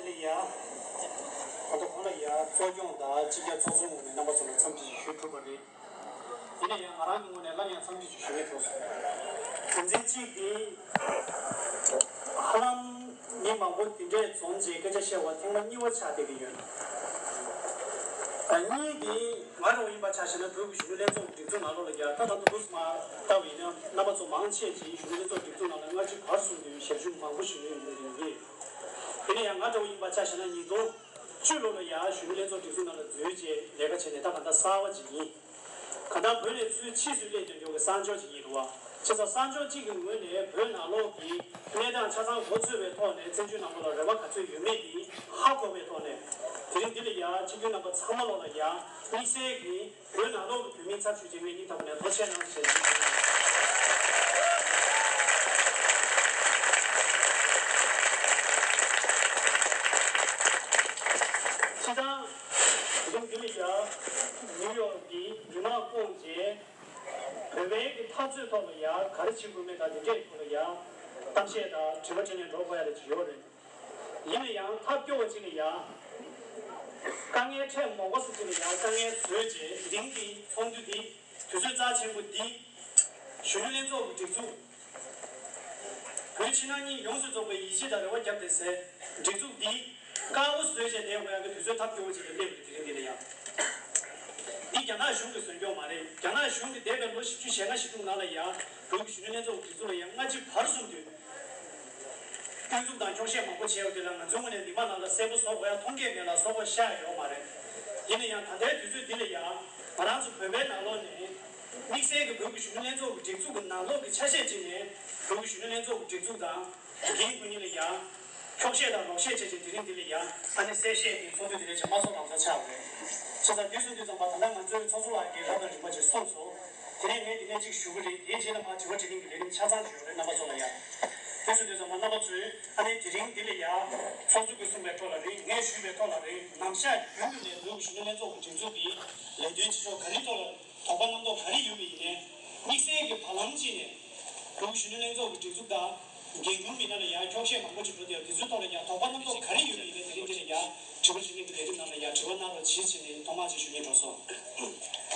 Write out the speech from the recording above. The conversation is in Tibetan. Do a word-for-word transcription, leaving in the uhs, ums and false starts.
ཡ། ད་ལྟ་གོང་ལ་ཡ་གཙོ་སྐྱོང་དང་སྤྱི་ཁྱབ་ཚོགས་གཙོའི་ངོས་ནས་རྣམ་པ་ཚོ་ལ་འཚམས་འདྲི་ཞུ་ཐུབ་པ་རེད། ཡིན་ན་ཡང་ང་རང་གི་ངོས་ནས་སླར་ཡང་འཚམས་འདྲི་ཞུ་ཞུ་གི་འགྲོ་སོང་། དོན་ཚན་གཅིག་དེ་ཧ་ལམ་མི་མང་པོ་དེ་འདྲས་འཛོམས་རྗེས་སྐད་ཆ་བཤད་པ་ཐེངས་མ་གཉིས་པ་ཆགས་བསྡད་ཀྱི་ཡོད། ད་གཉིས་དེ་ང་འདྲ་བོ་ཡིན་པ་ཆ་བཞག་ན་བོད་ཀྱི་གཞོན་ནུ་ལྷན་ཚོགས་ཀྱི་སྒྲིག་འཛུགས་ནང་ལོགས་ལ་ཡ་ད་ད་དུང་ལུས་མ་ལྟ་བ་ཡིན་ན་རྣམ་པ་ཚོ་མང་ཆེ་ཅིག་གཞོན་ནུ་ལྷན་ཚོགས་སྒྲིག་འཛུགས་ནང་ལ་སྔ་ཕྱི་བར་གསུམ་དུ་ཞབས་ཞུ་མང་པོ་ཞིག་གནང་ཡོད་རེད། དེ་ནས་ཡང་ང་འདྲ་བོ་ཡིན་པ་ཆ་བཞག་ན་ཉིས་སྟོང་བཅུ་ལོ་ལ་ཡ་གཞོན་ནུ་ལྷན་ཚོགས་སྒྲིག་འཛུགས་ནང་ལ་འཛུལ་རྗེས་ལས་ཀ་བྱས་ནས་ད་ག་ད་གསར་བ་ཅིག་ཡིན། གང་ལྟར་བོད་ནས་ཚུར་ཕྱིས་སུ་སླེབས་ཡོང་མཁན་གྱི་གསར་འབྱོར་ཅིག་ཡིན་རུང་བ། བྱས་ཙང་གསར་འབྱོར་གཅིག་གི་ངོས་ནས་བོད་ནང་ལོགས་ཀྱི་གནས་སྟངས་ཆ་ཚང་གོ་ཚོད་པའི་ཐོག་ནས་བཙན་བྱོལ་ནང་ལོགས་ལ་རེ་བ་ག་ཚོད་ཡོད་མེད་དེ་ཧ་གོ་བའི་ཐོག་ནས་དེ་རིང་འདི་ལ་ཡ་སྤྱི་འཐུས་རྣམ་པ་ཚང་མ་ལོགས་ལ་ཡ་དམིགས་བསལ་གྱིས་བོད་ནང་ལོགས་ཀྱི་བོད་མིའི་ཚབ་ཞུས་ཏེ་ངས་སྙིང་ཐག་པ་ནས་ཐུགས་རྗེ་ཆེ་གནང་ཞེས་ཞུ་རྒྱུ་ཡིན། སྤྱིར་བཏང་། དེ་རིང་འདི་ལ་ཡ་ནིའུ་ཡོག་གི་མི་མང་བསྐོངས་རྗེས། བོད་པའི་གི་འཐབ་རྩོད་ཐོག་ལ་ཡ་ག་རེ་བྱེད་དགོས་མིན་དང་དེ་འདྲའི་ཐོག་ལ་ཡ་གཏམ་བཤད་དང་དྲི་བ་དྲིས་ལན་འགྲོ་དགོས་ཡ་དེ་ཅིག་ཡོད་རེད། ཡིན་ན་ཡང་ཐབས་སྐྱོ་བ་ཅིག་ལ་ཡ་དཀའ་ངལ་འཕྲད་མ་དགོས་ས་ཅིག་ལ་ཡ་དཀའ་ངལ་བཟོས་རྗེས་དེ་རིང་གི་ཚོགས་འདུ་འདི་དུས་ཚོད་རྩ་ཆེན་པོ་འདི་གཞོན་ནུ་ལྷན་ཚོགས་ཀྱི་སྒྲིག་འཛུགས། བོད་ཕྱི་ནང་གཉིས་ཡོངས་སུ་རྫོགས་པའི་ཡིད་ཆེས་དང་རེ་བ་བརྒྱབ་བསྡད་སའི་སྒྲིག་འཛུགས་འདི་དཀར་པོ་བཟོས་བྱས་བསྡད་དགོས་ཡག་གི་དུས་ཚོད་ཐབས་སྐྱོ་བོ་ཅིག་ལ་སླེབས་ཡོད་དེ་རིང་འདི་ལ་ཡང་། འདི་རྒྱ་ནག་གཞུང་གིས་བཟོས་ཀྱི་ཡོད་མ་རེད། རྒྱ་ནག་གཞུང་གིས་འདས་པའི་ལོ་བཞི་བཅུ་ཞེ་ལྔ་ཞེ་དྲུག་ནང་ལ་ཡང་བོད་ཀྱི་གཞོན་ནུ་ལྷན་ཚོགས་ཀྱི་སྒྲིག་འཛུགས་ལ་ཡང་སྔ་ཕྱི་བར་གསུམ་དུ་སྐྱོན་འཛུགས་དང་འཁྱོག་བཤད་མང་པོ་བྱས་ཡོད་དེ་ལ་ང་ཚོའི་ངོས་ནས་མི་མང་ནང་ལ་གསལ་པོ་བཟོ་དགོས་ཡ་མཐོང་རྒྱ་མེད་ལ་བཟོ་དགོས་ཤ་ཡོད་མ་རེད། ཡིན་ན་ཡང་ད་ལྟའི་དུས་ཚོད་འདི་ལ་ཡང་ང་རང་ཚོ་བོད་པའི་ནང་ལོགས་ནས་དམིགས་བསལ་གྱི་བོད་ཀྱི་གཞོན་ནུ་ལྷན་ཚོགས་ཀྱི་སྒྲིག་འཛུགས་ཀྱི་ནང་ལོགས་ཀྱི་ཆ་ཤས་བྱས་ནས་བོད་ཀྱི་གཞོན་ནུ་ལྷན་ཚོགས་ཀྱི་སྒྲིག་འཛུགས་དང་། འགན་འཁུར་མཁན་ལ་ཡང་འཁྱོག་བཤད་དང་ལོག་བཤད་བྱས་རྗེས་དེ་རིང་འདི་ལ་ཡང་ཨ་ནི་གསལ་བཤད་ཀྱི་ཚོགས་འདུ་དེ་འདྲ་ཅིག་མ་ཚོགས་རང་ཚོ་ཆགས་པ་རེད། བྱས་ཙང་འདི་གསུང་དུས་ཙམ་པ་ད་ལྟ་ང་ཚོའི་ཚོགས་གཙོ་ལགས་ཀྱིས་ལབ་དང་རིམ་པ་ཅིག་གསུངས་སོང་། དེ་ནས་ངས་འདི་ནས་ཅིག་ཞུ་གི་རེད། དེའི་རྗེས་ལ་མར་དྲི་བ་དྲིས་ལན་གྱི་ལས་རིམ་ཆ་ཚང་ཞིག་ཡོད་རེད་རྣམ་པ་ཚོ་ལ་ཡང་། འདི་གསུང་དུས་ཙམ་པ་རྣམ་པ་ཚོས་ཨ་ནི་དེ་རིང་འདི་ལ་ཡང་ཚོགས་གཙོ་གིས་གསུངས་པའི་ཐོག་ལ་རེད། ངས་ཞུས་པའི་ཐོག་ལ་རེད། ནམ་ཞག་རྒྱུན་དུ་ནས་བོད་ཀྱི་གཞོན་ནུ་ལྷན་ཚོགས་ཀྱི་སྒྲིག་འཛུགས་ཀྱི་ལས་དོན་བྱེད་ཕྱོགས་ག་རེའི་ཐོག་ལ། དོགས་པ་རྣམ་རྟོག་ག་རེ་ཡོད་པ་ཡིན་ནའི། དམིགས་བསལ་གྱི་བར་ལམ་གཅིག་ནས། བོད་གཞོན་ནུ་ལྷན་ཚོགས་ཀྱི་སྒྲིག་འཛུགས་དང་། འགན་འཁུར་མི་སྣ་ལ་ཡང་འཁྱོག་བཤད་མང་པོ་ཅིག་འགྲོ་བསྡད་ཡོད། དེ་ཚོའི་ཐོག་ལ་ཡང་དོགས་པ་རྣམ་རྟོག་ག་རེ་ཡོད་པ་ཡིན་ནའི་དེ་རིང་འདི་ལ་ཡང་དྲི་བ་དྲིས་ལན་གྱི་ལས་རིམ་ནང་ལ་ཡང་དྲི་བ་གནང་རོགས་གྱིས་ཟེར་ནས་ཐོག་མར་ཅིག་ཞུ་སྙིང་འདོད་སོང་།